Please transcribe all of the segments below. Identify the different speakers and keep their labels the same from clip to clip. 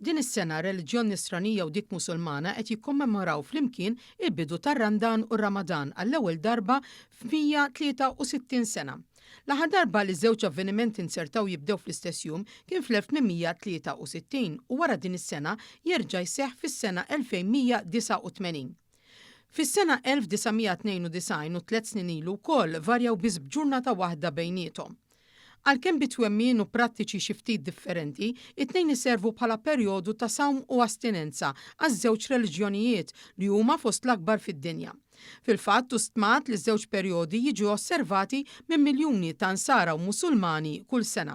Speaker 1: Din is-sena r-reliġjon Nisranija u dik Musulmana qed jikkommemoraw flimkien il-bidu tar-Randan u r-Ramadan għall-ewwel darba f'163 sena. L-aħħar darba li ż-żewġ avvenimenti nzertaw jibdew fl-istess jum kien fl-1863 u wara din is-sena jerġa' jseħħ fis-sena 2189. Fis-sena 1992 u tlett snin ilu wkoll varjaw biss b'ġurnata waħda bejniethom. Għalkemm bi twemmin u prattiċi xi ftit differenti, it-tnejn iservu bħala perjodu ta' sawm u astinenza għaż-żewġ reliġjonijiet li huma fost l-akbar fid-dinja. Fil-fatt, hu stmat li ż-żewġ perjodi jiġu osservati minn miljuni ta' Nsara u Musulmani kull sena.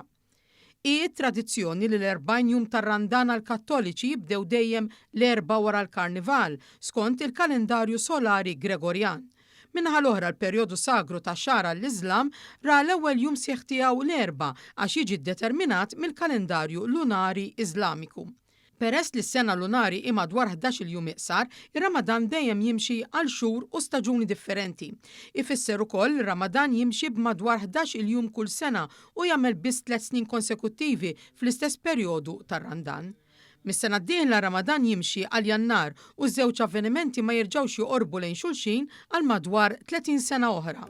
Speaker 1: Hi t-tradizzjoni li l-40 jum tar-Randan għall-Kattoliċi jibdew dejjem l-Erbgħa wara l-Karnival, skont il-kalendarju solari Gregorjan. Min-naħa l-oħra l-perjodu sagru ta' xahar għall-Iżlam ra l-ewwel jum sħiħ tiegħu l-Erbgħa għax jiġi ddeterminat mill-kalendarju lunari Iżlamiku. Peress li s-sena lunari hi madwar ħdax-il jum iqsar, ir-Ramadan dejjem jimxi għal xhur u staġuni differenti. Ifisser ukoll li r-Ramadan jimxi b'madwar ħdax-il jum kull sena u jagħmel biss tliet snin konsekuttivi fl-istess perjodu tar-Randan. Mis-sena d-dieħla r-Ramadan jimxi għal Jannar u ż-żewġ avvenimenti ma jerġgħux joqorbu lejn xulxin għal madwar 30 sena oħra.